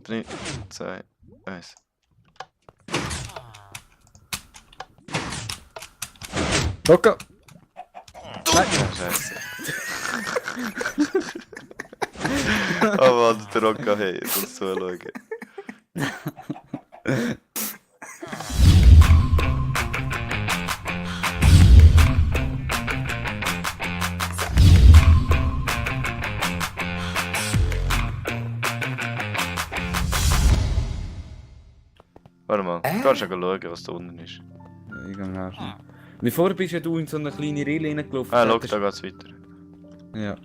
3, 2, 1. Rocco! Nein! Ja, scheiße. Oh Mann, der Rocco, hey, ich muss zuschauen. Warte mal, kannst du schauen, was da unten ist. Ja, ich gehe raus. Wie vorher bist ja du in so eine kleine Rille reingelaufen. Ah, schau, dort da geht's weiter. Ja.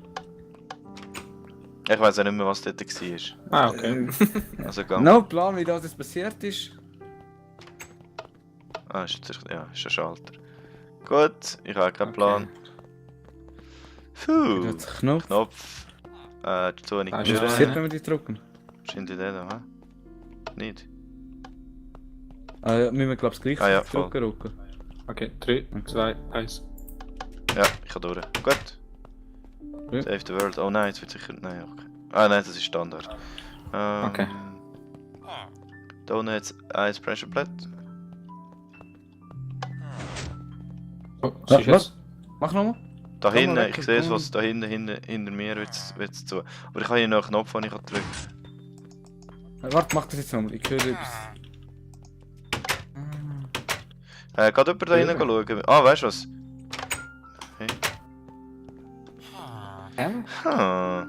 Ich weiß auch nicht mehr, was dort war. Ah, okay. Also, gang. No Plan, wie das passiert ist. Ah, ist jetzt, ja, ist ein Schalter. Gut, ich habe keinen Plan. Puh, Jetzt Knopf. Knopf. Dazu nicht Ah, Was Ja. passiert, wenn wir die drücken? Wahrscheinlich der da, hä? Nicht? Ah, ja, müssen wir glaube ich Ah, ja, gleichzeitig voll. drücken, Rocco. Okay, 3, 2, 1. Ja, ich kann durch. Gut. Ja. Save the world. Oh nein, jetzt wird sicher... Nein, okay. Ah nein, das ist Standard. Okay. Da unten hat es ein Pressure Plate. Oh, Ja, was ist jetzt? Mach nochmal. Da Komm mal hinten, weg, ich sehe es, komm. was da hinten, hinter mir wird's zu. Aber ich habe hier noch einen Knopf, den ich drücken kann. Warte, mach das jetzt nochmal. Ich höre etwas. Geht jemand da hinten schauen? Ah, weißt du was? Ah.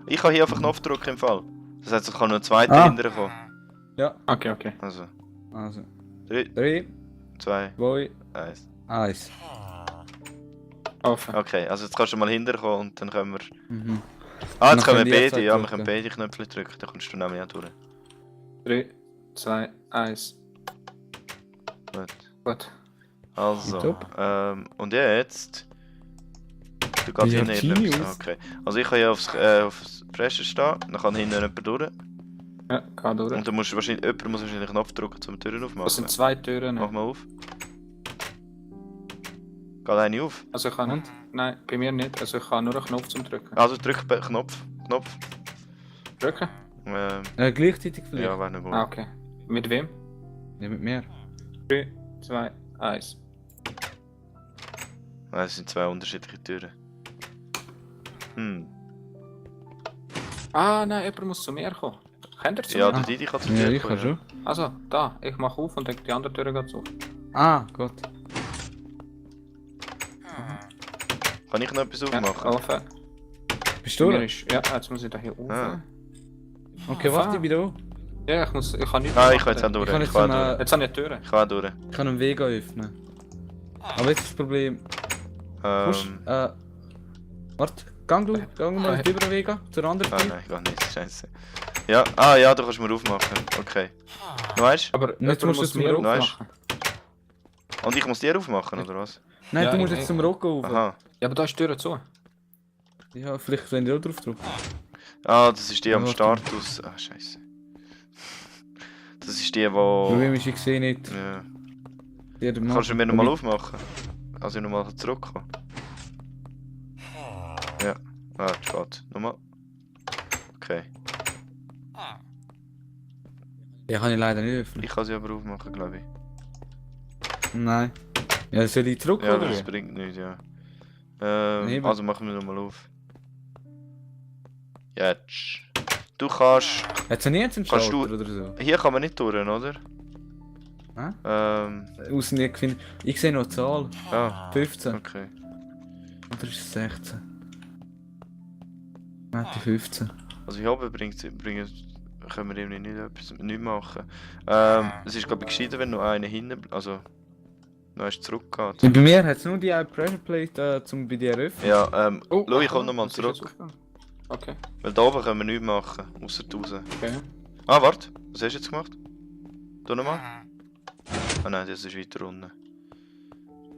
Ich kann hier einfach Knopf drücken im Fall. Das heißt, ich kann noch einen zweiten Ah. hinterher kommen. Okay, okay. Also, Also. 3, 3, 2, 2, 1. 1. Offen. Okay, also jetzt kannst du mal hinterher kommen und dann können wir... Mhm. Ah, Dann jetzt können wir können die beide, jetzt ja, auch wir können drücken. beide Knöpfe drücken, dann kommst du nämlich auch durch. 3, 2, 1. Gut. Gut. Also, Top. und jetzt... Du gehst Ja, hinten Genie in aus. Okay. Also ich kann ja aufs Pressure stehen, dann kann hinten jemand durch. Ja, geh durch. Und dann muss wahrscheinlich, jemand muss wahrscheinlich einen Knopf drücken, um die Türen aufzumachen. Das sind 2 Türen. Mach mal auf. Geht eine auf? Also ich kann Und? nicht. Nein, bei mir nicht. Also ich kann nur einen Knopf zum Drücken. Also drück Knopf. Drücken? Gleichzeitig vielleicht? Ja, wäre nicht gut. Ah, okay. Mit wem? Ja, mit mir. 3, 2, 1. Nein, es sind zwei unterschiedliche Türen. Ah, nein, jemand muss zu mir kommen. Kennt ihr zu Ja, mir? der Didi kann zu Ja, dir ich kann schon. Also, da. Ich mache auf und die andere Tür geht zu. Ah, Gott. Kann ich noch etwas Ja, aufmachen? offen. Bist Bei du mir da? ist, ja, jetzt muss ich da hier oben. Ah. Okay, warte, ich bin da. Ja, ich kann nicht. Ah, ich kann jetzt auch durch. Ich kann Ich jetzt kann zum, auch durch. Jetzt habe ich eine Tür. Ich kann auch durch. Ich kann einen Weg öffnen. Aber jetzt ist das Problem. Kommst, warte, gang mal über den Weg an, zur anderen Ah Tür. nein, gar nicht. Scheiße. Ja, ah ja, du kannst mir aufmachen. Okay. Du weißt? Aber jetzt jemand musst du muss zum mir Rock aufmachen. Und ich muss dir aufmachen, oder was? Nein, Ja, du musst ich- jetzt zum Rocco rauf. Aha. Ja, aber da ist die Tür zu. Ja, vielleicht wenn ihr auch drauf drückt. Ah, das ist die am Ja, Start aus. Ah, scheiße. Das ist die, Problem wo. ist, ich sehe nicht. Ja. Die hat Kannst du mir nochmal aufmachen? Also ich nochmal zurückkommen. Ja. Ah, spät. Nochmal. Okay. Ja, kann ich leider nicht öffnen. Ich kann sie aber aufmachen, glaube ich. Nein. Ja, soll ich zurück Ja, oder das wie? bringt nichts, ja. Nee, Also machen wir nochmal auf. Jetzt. Du kannst. Hat es nie jetzt einen Kannst Schalter du- oder so? Hier kann man nicht durch, oder? Hä? Außen nicht gefunden. Ich sehe noch eine Zahl. Ah, 15. okay. Oder ist es 16? Nein, die 15. Also hier oben können wir irgendwie nicht machen. Es ist glaube ich gescheiter, wenn noch einer hinten, also noch erst zurückgeht. Und bei mir hat es nur die eine Pressure Plate zum bei dir öffnen. Ja, schau, ich aha, komme nochmal das ist jetzt zurück. aufgegangen. Okay, Weil da oben können wir nichts machen, außer raus. okay. Ah, warte, was hast du jetzt gemacht? Da nochmal? Ah nein, das ist weiter unten.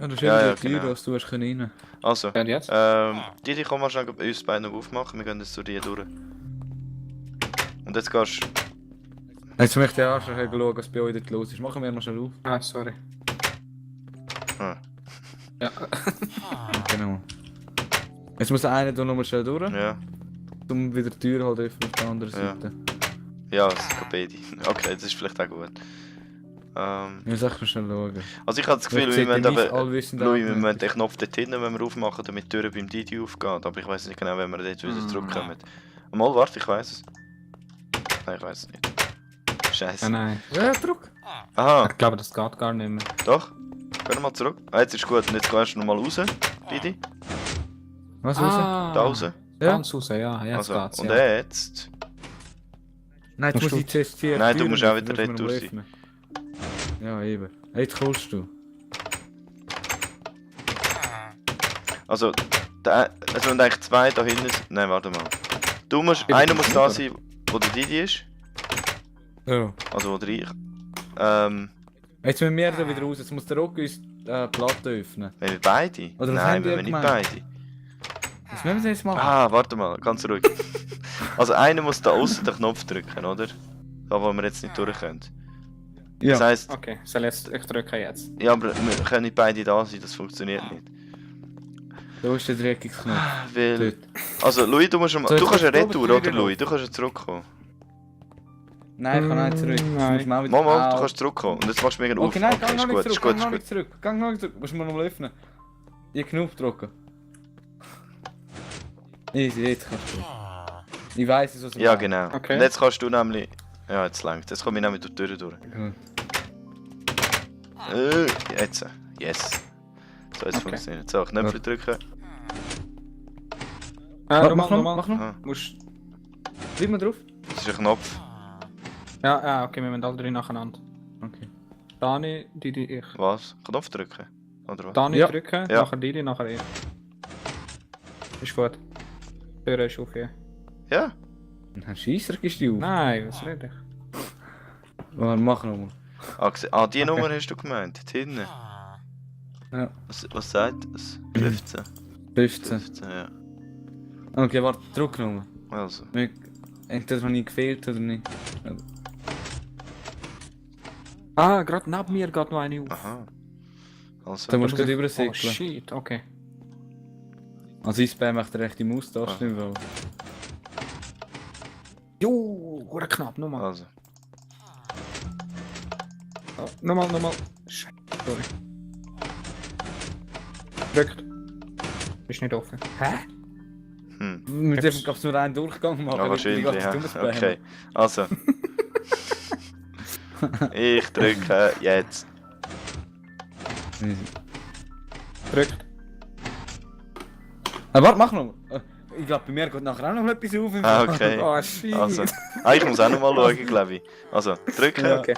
Ja, das ist Ja, ja, ja, die Tür, genau. dass du hast rein. Also, Und jetzt? Didi, komm mal schnell bei uns beiden noch aufmachen, wir gehen jetzt zu dir durch. Und jetzt gehst du... Jetzt möchte ich auch schon schauen, was bei euch dort los ist. Machen wir noch schnell auf. Ah, sorry. Ah, Ja. Genau. Jetzt muss einer da nochmal schnell durch, ja, um wieder die Tür halt öffnen auf der anderen Ja. Seite. Ja, es geht beide. Okay, das ist vielleicht auch gut. Ja, sag mir schnell schauen. Also ich habe das Gefühl, Ich wir sehe müssen den aber... allwissenden Louis, wir Augen. müssen den Knopf dort hinten, wenn wir aufmachen, damit die Tür beim Didi aufgeht. Aber ich weiß nicht genau, wenn wir dort wieder zurückkommen. Mal, warte, ich weiß es. Nein, ich weiß es nicht. Scheiße. Nein. Ja, druck. Aha, Ich glaube, das geht gar nicht mehr. doch. Geh mal zurück. Ah, jetzt ist gut. Und jetzt gehst du nochmal raus, Didi. Was raus? Da raus. Ja? Ganz raus, ja. Jetzt Also, geht's, und ja. jetzt... Nein, jetzt Musst muss ich zuerst hier... Nein, du Türen musst auch öffnen, wieder das muss man retour mal öffnen. Ja, eben. Jetzt kommst du. Also, es sind eigentlich zwei da hinten... Nein, warte mal. Du musst... Bin Einer ich muss da drüber? sein, wo der Didi ist. Ja. Also, wo der ich... Jetzt müssen wir da wieder raus. Jetzt muss der Rock uns die Platte öffnen. Wenn wir beide? Oder was Nein, haben die wenn wir nicht gemeint? beide. Was müssen wir jetzt machen? Ah, warte mal, ganz ruhig. Also einer muss da außen den Knopf drücken, oder? Da wo wir jetzt nicht durch können. Ja. Das heisst, Okay, ich drücke jetzt. ja, aber wir können nicht beide da sein, das funktioniert nicht. Da ist der Dreckungsknopf. Weil... Dort. Also Louis, du musst schon mal... Soll Du ich kannst ja das retour, oben oder drüber Louis? Du kannst ja zurückkommen. Nein, ich kann nicht zurück. Nein. Jetzt musst du mal wieder... Mal, du Au. kannst zurückkommen. Und jetzt machst du mir einen auf. Okay, nein, Okay, gang ist noch gut, nicht ist zurück, gut, gang ist noch gut. nicht zurück. Gang noch nicht zurück. Musst du mal öffnen. Die Knopf drücken. Easy, jetzt kannst du. Ich weiss es, was du Ja, meinst. genau. Okay. Und jetzt kannst du nämlich... Ja, jetzt längt. Jetzt komme ich nämlich durch die Tür durch. Gut. Jetzt. Yes. So, jetzt Okay. funktioniert. So, Knöpfe drücken. Mach noch, mach noch. Ah, Musst... Bleib mal drauf. das ist ein Knopf. Ja, okay, wir müssen alle drei nacheinander. Okay. Dani, Didi, ich. Was? Knopf drücken? Oder was? Dani Ja. drücken, Ja. nachher Didi, nachher ich. Ist gut. Die Tür ist auf hier. Ja? Dann Scheissdreck ist die auf. Nein, was rede ich? Warte, mach noch mal. Die Nummer hast du gemeint, dort hinten. Ja. Was sagt das? 15? 15. 15, ja. Okay, warte, drück nochmal. Also. Entweder noch nie gefehlt oder nicht. Ah, gerade neben mir geht noch eine auf. Aha. Also. Da musst du Oh gerade übersäckeln. shit, okay. Also ich spam echt die rechte Maustaste im Fall. Jo, hure knapp, nochmal. Also. Oh, nochmal. Scheiße, sorry. Drückt. Ist nicht offen. Hä? Hm. Wir dürfen glaubst nur einen Durchgang machen. Ja, weil die wahrscheinlich, ganze ja. Zeit spammen. Okay. Also. Ich drücke jetzt. Drückt. Warte, mach noch. Ich glaube, bei mir geht nachher auch noch etwas auf. Im Ah, Fall. okay. Oh shit. Also. Ah, ich muss auch noch mal schauen, glaube ich. Also, drücken. Ja. Okay.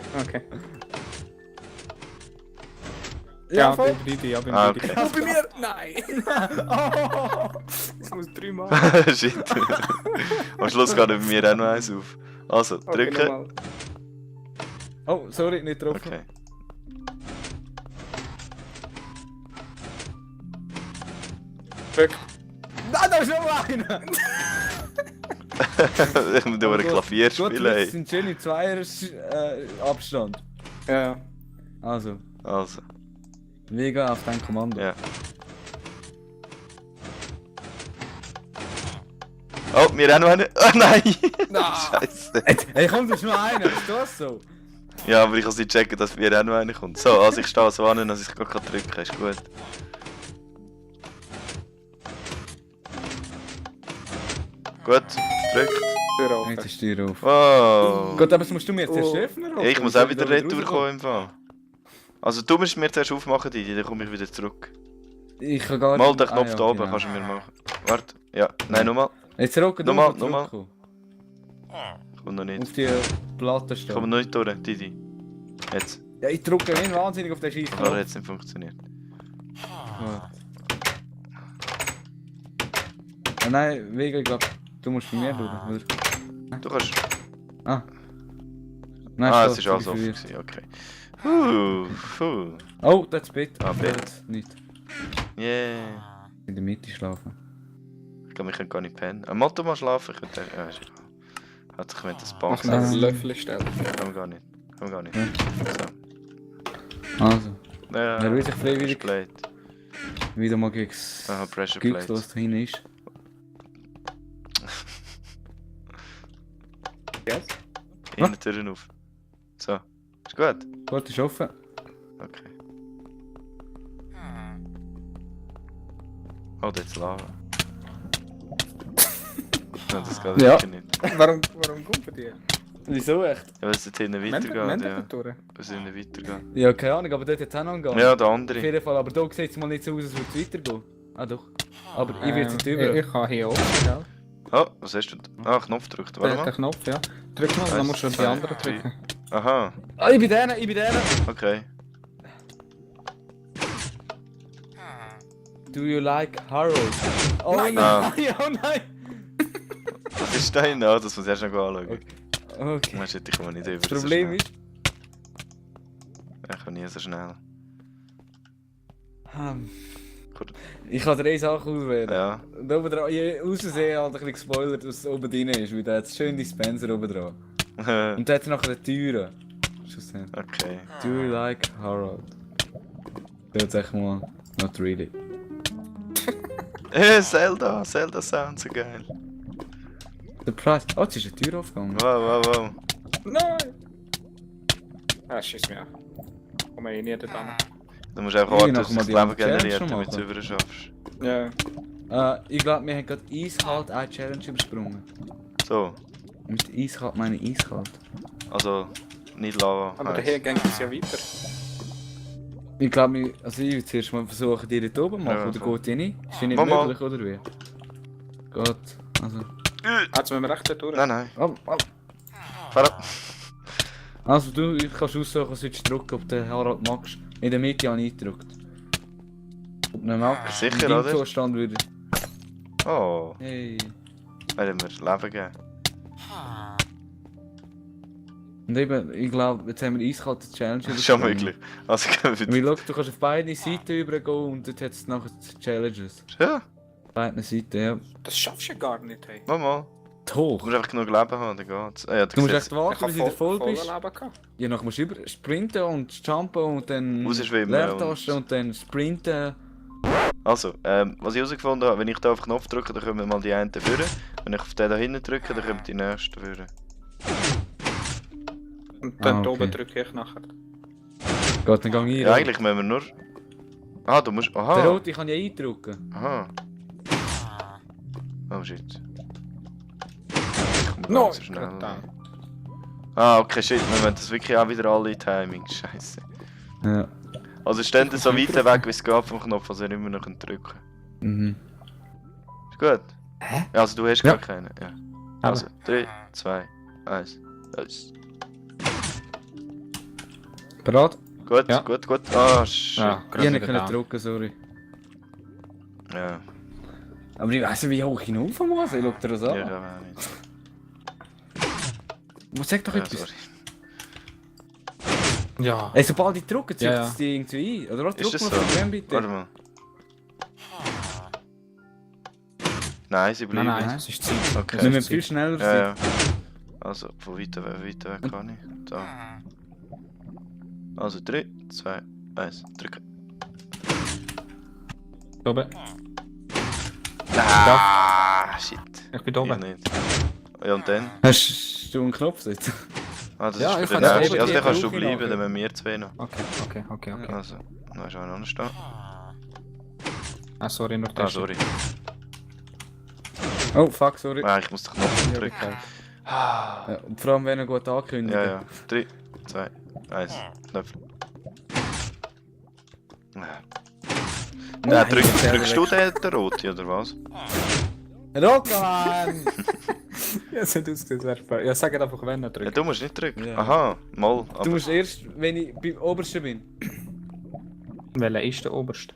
Ja, voll. bei Didi, ja, bei Ah, Didi. okay. Oh, bei mir? Nein! Oh, das muss 3 Mal. Shit. Am Schluss geht bei mir auch noch eins auf. Also, Okay, drücken. nochmal. Oh, sorry, nicht drauf. Okay. Drückt. Nein, da ist noch einer! Ich muss über ein Klavier Gut, spielen, das ey. sind schöne Zweier Abstand. Ja. Also, Also, Vega auf dein Kommando. ja. Oh, wir haben noch einen. Oh nein! Scheiße. Hey, komm, da ist noch einer, ist das so? Ja, aber ich kann nicht checken, dass mir auch noch einer kommt. So, also ich stehe so an, dass ich gar nicht drücken kann. Ist gut. Gut, drückt. Tür offen. Jetzt ist die Tür auf. Wow. Gut, aber das musst du mir jetzt erst Oh. öffnen, Ja, ich muss auch wieder retour kommen im Fall. Also du musst mir zuerst aufmachen, Didi, dann komme ich wieder zurück. Ich kann gar Mal den Knopf ja, da oben genau. kannst du mir machen. Warte, ja, nein, nochmal. Jetzt rocken du Nochmal, auf nochmal. zurückkommen. Ich komme noch nicht. Auf die Platte Ich komme stehen. noch nicht durch, Didi. Jetzt. Ja, ich drücke ihn wahnsinnig auf den Scheiß. Aber jetzt nicht funktioniert. Nein, Vega, ich glaube, du musst bei mir durch, oder? Du kannst. Ah. Nein, Ah, stopp, es ist alles ich bin offen verwirrt. gewesen, okay. Oh, das ist Bett. Ah, Bett. Nicht. Yeah. In der Mitte schlafen. Ich glaube, ich kann gar nicht pennen. Am Motto mal schlafen, ich könnte. Ja, ist egal. Hat sich mit das Mach Box. mir einen Ah. Löffel stellen. Kann man gar nicht. Kann man gar nicht. Ja. So. Also, Ja, wer will sich freiwillig Plate. wieder mal gegen Aha, Pressure Gix, Plate. was da hinten ist? Yes? hinten die Türen auf. So. Ist gut? Gut, ist offen. Okay. Oh, jetzt Lava. Nein, das geht Ja. wirklich nicht. Warum kommt bei dir? Wieso echt? Ja, weil es dort hinten weitergeht, ja. Mendekulturen? Weil es hinten weitergeht. Ja, keine Ahnung, aber dort hat es auch noch einen Gang. Ja, der Auf andere. jeden Fall, aber da sieht es mal nicht so aus, als würde es weitergehen. Ah doch. Aber ich will es nicht über. Ich kann hier oben, ja. Oh, was hast du? Ah, Knopf gedrückt. Warte Der mal. Knopf, ja. Drück mal, dann musst du die anderen drücken. Aha, Ah, ich bin denen, okay. Do you like Harold? Oh nein, Ah. oh nein! Was ist da hinten? Ah, das muss ich erst noch anschauen. Okay. Oh, shit, ich komme nicht über. Das Problem ist... Ich kann nie so schnell. Gut. Ich kann dir eine Sache auswählen. Ja. Und oben dran, ich aussehen halt ein bisschen gespoilert, was oben drin ist, weil da hat schön Dispenser oben dran. Und da hat nachher eine Türe. Schlussendlich. Okay. Do you like Harold? Jetzt echt mal, not really. Zelda! Zelda Sound, so geil. Surprise! Oh, jetzt ist eine Tür aufgegangen. Wow, wow, wow. Nein! Ah, schieß mich an. Komm ich nie dort an. Du musst einfach Irgendwie warten, dass noch mal das die Leben andere Challenge generiert, noch damit du es machen. über schaffst. Ja. Ich glaube, wir haben gerade eiskalt eine Challenge übersprungen. So, Mit eiskalt meine eiskalt. also nicht Lava. Aber heiß. daher geht es ja weiter. Ich glaube, also ich will zuerst mal versuchen, die dort oben machen, Ja, oder voll. geht die nicht? Ist die nicht Mach mal. möglich, oder wie? Geht, also... Jetzt müssen wir recht dort durch. Nein, nein. Oh, oh. Fahr ab. Also du kannst aussuchen, was du drücken, ob der Harald magst. In der Mitte habe ich eingedrückt. Ob du magst. Sicher, in deinem oder? Zustand würde... Oh, Hey. werden wir Leben geben. Und eben, ich glaube, jetzt haben wir eiskalte Challenge Das ist schon möglich. Also gehen wir Weil schau, du kannst auf beide Seiten übergehen und dort hat es nachher die Challenges. Ja, Beiden Seiten, ja. Das schaffst du ja gar nicht, hey. mach mal. Du Hoch. musst einfach genug Leben haben, dann geht's. Ah, ja, Du musst siehst- echt warten, bis du wieder voll bist. Leben gehabt. Ja, dann musst du über sprinten und jumpen und dann Rausschwimmen Leertaschen und dann sprinten. Also, was ich herausgefunden habe, wenn ich da auf den Knopf drücke, dann kommen mal die einen führen. Wenn ich auf den da hinten drücke, dann kommen die nächsten führen. Und dann Ah, okay. oben drücke ich nachher. Geht, dann gehe ich Ja, rein. eigentlich müssen wir nur... Ah, du musst... Der Aha! rote kann ja eindrücken. Aha. Oh shit. Ich komme No! ganz so schnell. Ah, okay, shit, wir müssen das wirklich auch wieder alle Timing. Scheiße. Ja. Also stehen so weit weg, wie es geht vom Knopf, also immer noch drücken. Mhm. Ist gut? Hä? Ja, also du hast Ja. gar keinen. Ja. Also, 3, 2, 1, los. Bereit? Gut, Ja. gut, gut. Ah, shit. Ja, Ich habe nicht können drücken, sorry. Ja, Aber ich weiss nicht, wie hoch ich hinauf muss. Ich schau dir das ja, an. ja, auch nicht. Sag doch Ja, etwas. sorry. Ja. Ey, sobald ich drücke, zieht Ja, ja. es die irgendwie ein. Oder was? Ist Drück das mal so? auf den Rem, bitte. Warte mal. Nein, sie bleiben. Nein, nein, es ist Zeit. Okay. Wir müssen viel schneller Ja, sein. ja. Also, von weiter weg kann ich. Da. Also, 3, 2, 1, drücken. Oben. Ah, shit. Ich bin Ich oben. nicht. Ja, und dann? Hast du einen Knopf jetzt? Ah, das Ja, ist ich für kann den das nächsten. oben Also, dann hier kannst du drauf bleiben, hinaus. dann müssen wir zwei noch. Okay. Also, dann ist auch noch stehen. Ah, sorry, nur Ah, das. sorry. Oh, fuck, sorry. Ah, ich muss den Knopf Ja, drücken. okay. Ah. Ja, und vor allem, wenn er gut ankündigt. Ja, ja. 3, 2, 1, Knopf. Ja, Nein, drückst du den rote oder was? Rockman! Ja, es hat ausgesehen sehr spannend. Ja, sag einfach, wenn er Ja, drückt. du musst nicht drücken. Ja. Aha, mal. Du Aber musst erst, wenn ich beim Obersten bin. Welcher ist der oberste?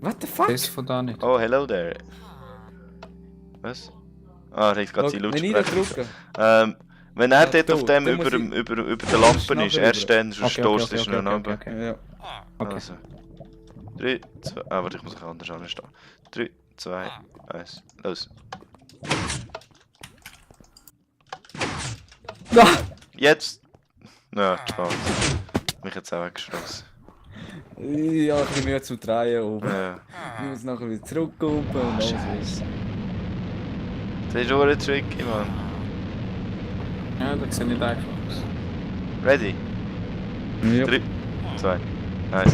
What the fuck? Das von da nicht. oh, hello there. Was? Ah, er hat gerade seine Wenn ich da Lautsprecher. drücke. Wenn er Ja, dort du, auf dem du über, musst über der Lampe ist, nachher erst rüber. dann, sonst stoßt du schnell runter. okay. Ja. Okay. Also. 3, 2, ah, warte, ich muss auch anders anstehen. 3, 2, 1, los. Ah! Jetzt! Ja, schade. Mich jetzt auch weggeschlossen. Ja, ein bisschen Mühe zum Drehen oben. Ja. Ich muss nachher wieder zurückkommen und alles Scheiße. Das ist auch ein tricky, Mann. Ja, schneller, sieht nicht einfach aus. Ready? Ja. 3, 2, 1.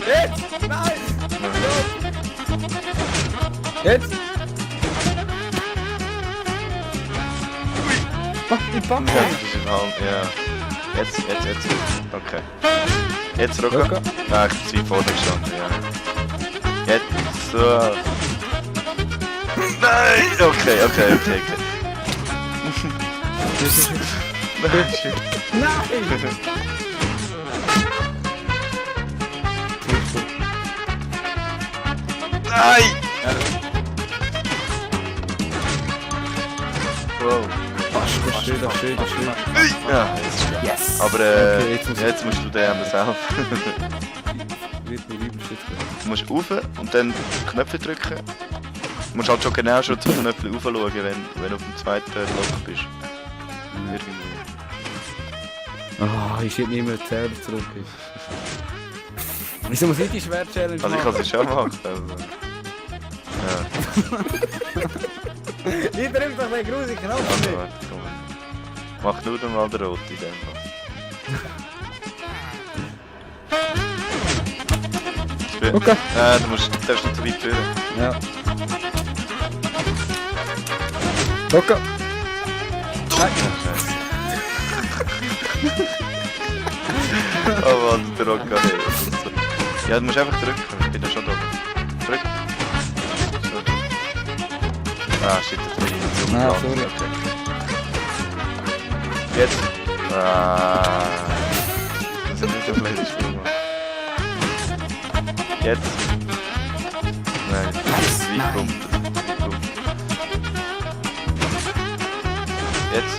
Jetzt! Nein! Jetzt! Mach die Pampe! Ja, das ist im Hand, ja. Jetzt. Okay. Jetzt Rocco. Rocco. Ah, ich bin vorne gestanden, ja. Jetzt so. Nein! Okay. Nein, shit. Nein! Nein! Wow. Das steht. Ja, jetzt ist Yes! Aber Okay, jetzt musst du den eben selber. Wird mir lieber Shit. Du musst rauf und dann Knöpfe drücken. Du musst halt schon genau zum Knöpfchen rauf schauen, wenn du auf dem zweiten Loch bist. Irgendwie. Ah, ich hätte nicht mehr Zähler zurück. Wieso muss ich die Schwert-Challenge Also ich kann es schon machen. Also. Ja, Ich drück doch den grusigen Knopf also nicht. warte, komm. Mach nur mal den Rot in dem Fall. Okay. Du darfst nicht so weit führen. Ja. Okay. Oh Mann, der Rocco nicht. Ja, du musst einfach drücken. Ich bin ja schon da oben. Drück. So. Ah, shit, das bin ich zu Ah, lang. sorry. Okay. Jetzt. Ah. Das ist nicht so blöd Spiel gemacht. Jetzt. Nein, das ist weit rum. Jetzt.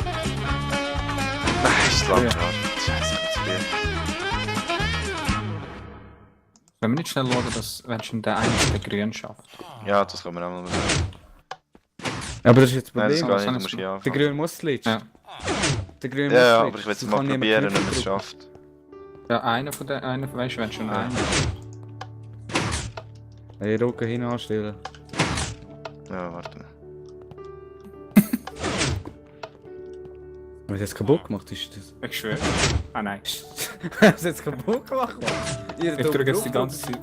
Nein, ist lang. Ja. Scheiße, ich muss spielen. Wenn wir nicht schnell schauen, dass wenn schon der eine den Grün schafft. Ja, das kann man auch mal machen. Aber das ist jetzt das Nein, das Problem. geht nicht, du alles musst gut. hier Der anfangen. Grün muss slitchen. Ja. Der Grün muss Ja, slitchen. aber ich will es Sonst mal kann niemand probieren, Knöpfe wenn man es drücken. schafft. Ja, einer von den, weißt du, wenn schon Ja. einer. Hey, Rücken hin anstellen. Ja, warte mal. Wenn es jetzt kaputt gemacht ist, das. Ich schwöre. Ah nein. Hast du jetzt kaputt gemacht? Ich drücke jetzt die ganze Zeit.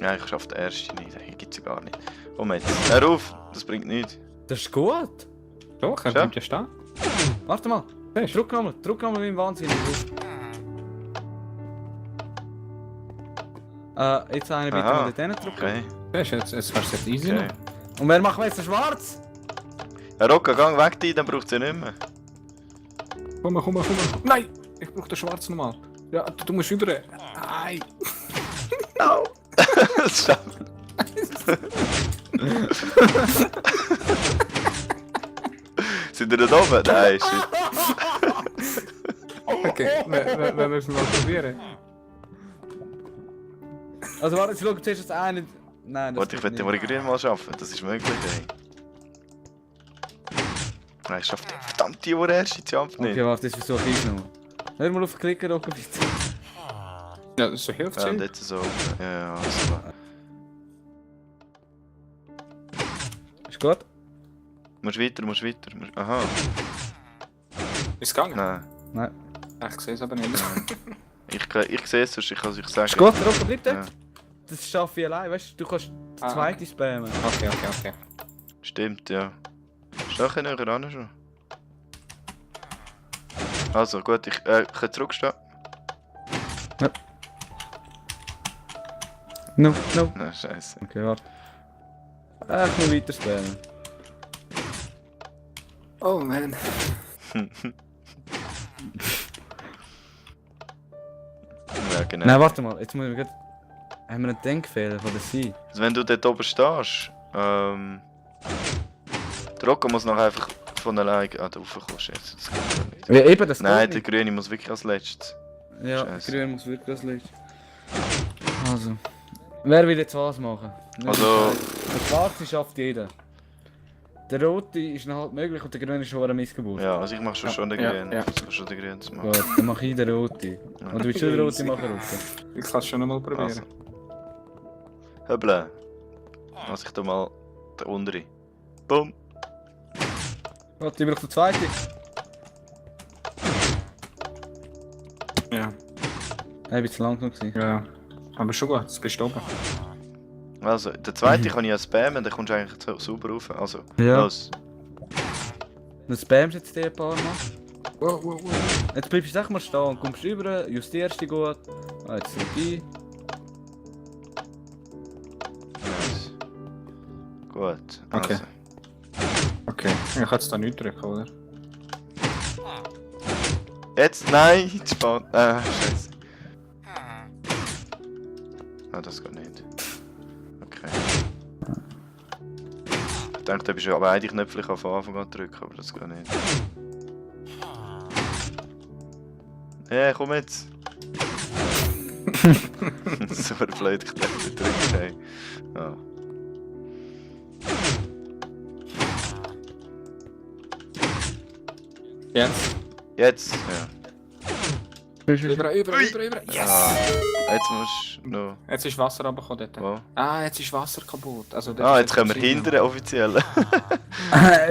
Ja, ich schaffe den ersten nicht. Hier gibt es ja gar nicht. Komm jetzt. Hör auf! Das bringt nichts. Das ist gut. Doch, er Ja. bleibt ja stehen. Warte mal. Siehst Drück nochmal wie im Wahnsinn. Jetzt eine bitte Aha. mal mit denen drücken. Okay. du? Jetzt wär's jetzt easy Okay. noch. Und wer macht jetzt den Schwarz? Ja, Rocco, gang weg die, dann braucht es ja nicht mehr. Komm. Nein! Ich brauche den Schwarz nochmal. Ja, du musst über. Nein! Das schafft. Sind wir da oben? Nein, shit. Okay, wenn wir es mal probieren. Also warte, jetzt schau zuerst das eine. Nein, das Warte, ich geht will den nicht. Grün mal schaffen, das ist möglich, ey. Nein, ich schaffe den verdammte erste Jump nicht. Okay, warte, das versuche ich nochmal. Hör mal auf Klicken, Rocco, bitte. Ja, so hilft Ja, und es. jetzt so. Ja, also. Ist gut? Musst weiter. Aha. Ist es gegangen? Nein. Nein. Ich sehe es aber nicht. Ich sehe es, sonst ich kann es euch sagen. Ist gut, Rocco, bleib Ja. dort. Das schaffe ich allein, weißt du, du kannst den Ah, zweiten spammen. Okay. Stimmt, ja. Ist noch ein näher ran schon. Also gut, ich kann zurückstehen. No. Nein, scheiße. Okay, warte. Ich muss weiter spammen. Oh man. Ja, genau. Nein, warte mal, jetzt muss ich gerade... Haben wir einen Denkfehler von der Sie? Also wenn du dort oben stehst, der Rocco muss noch einfach von alleine... Ah, da rauf kommst du jetzt. Das geht ja nicht. Ja, eben, das Nein, geht der nicht. Grüne muss wirklich als letztes. Ja, Scheiße. der Grün muss wirklich das Licht. Also... Wer will jetzt was machen? Also- Der Schwarze schafft jeder. Der Rote ist noch halt möglich und der Grüne ist schon eine Missgeburt. Ja, also ich mach schon den Ja, Grünen. ja. Ich versuche schon den Grünen zu machen. Gut, dann mache ich den Rote. Und du willst schon den Rote machen, Rote? Ich kann es schon nochmal probieren. Also. Höble. Also ich tu mal den untere. Bumm. Gott, ich brauche den zweiten. Ja. Ein bisschen lang genug gewesen. Ja. Aber schon gut, jetzt bist du oben. Also, der zweite kann ich ja spammen, dann kommst du eigentlich so sauber rauf. Also, Ja. los. Dann spammst du jetzt die ein paar Mal. Wow. Jetzt bleibst du echt mal stehen und kommst rüber, justierst dich gut. Ah, jetzt vorbei. Nice. Gut. Okay. Also. Okay. Ich kann jetzt da nicht drücken, oder? Jetzt, nein, zu spät. Scheiße. Ah, das geht nicht. Okay. Ich dachte, du bist ja beide Knöpfe von Anfang an drücken, aber das geht nicht. Ja, komm jetzt! So blöd, ich dachte, du drückst, hey. Ah. Jetzt. Jetzt! Ja. Überall. Yes! Ah, jetzt musst du noch. Jetzt ist Wasser runtergekommen dort. Wo? Ah, jetzt ist Wasser kaputt. Also, dort Ah, ist jetzt können wir etwas hindern, offiziell.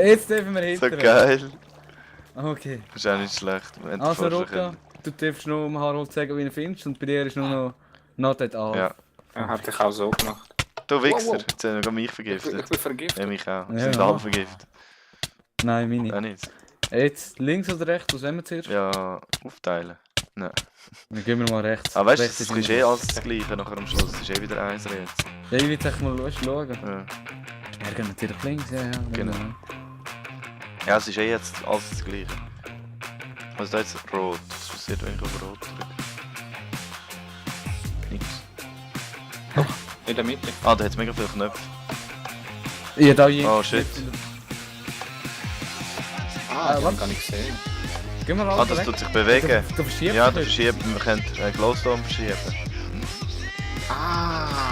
Jetzt dürfen wir So hinterher. geil. Okay. Das ist auch nicht schlecht. Wir hätten Also vorher Roka, können. du darfst nur um Harold sagen, wie du ihn findest und bei dir ist nur noch Not at all. Ja. Ja, hab ich auch so gemacht. Du Wichser, Wow. jetzt haben wir mich Ich vergiftet. bin vergiftet. Ja, mich auch. Wir Ja. sind alle vergiftet. Nein, meine. Auch nicht. Jetzt links oder rechts, was wollen wir zuerst? Ja, aufteilen. Nein. Dann gehen wir mal rechts. Aber weißt du, Rechts das ist ist immer- eh alles das Gleiche nachher am Schluss. Das ist eh wieder eins jetzt. Ja, ich will jetzt echt mal schauen. Ja. Wir gehen natürlich links, ja. Genau. Ja, es ist eh jetzt alles das Gleiche. Also da jetzt rot. Was passiert, wenn ich auf rot drücke? Nix. In der Mitte. Ah, da hat es mega viele Knöpfe. Ja, da hier. Oh, shit. Ah, ich was? hab gar nicht gesehen. Gehen wir Ah, raus. das tut sich bewegen. Du verschiebst Ja, dich. das verschieben. Wir können Glowstone verschieben. Ah,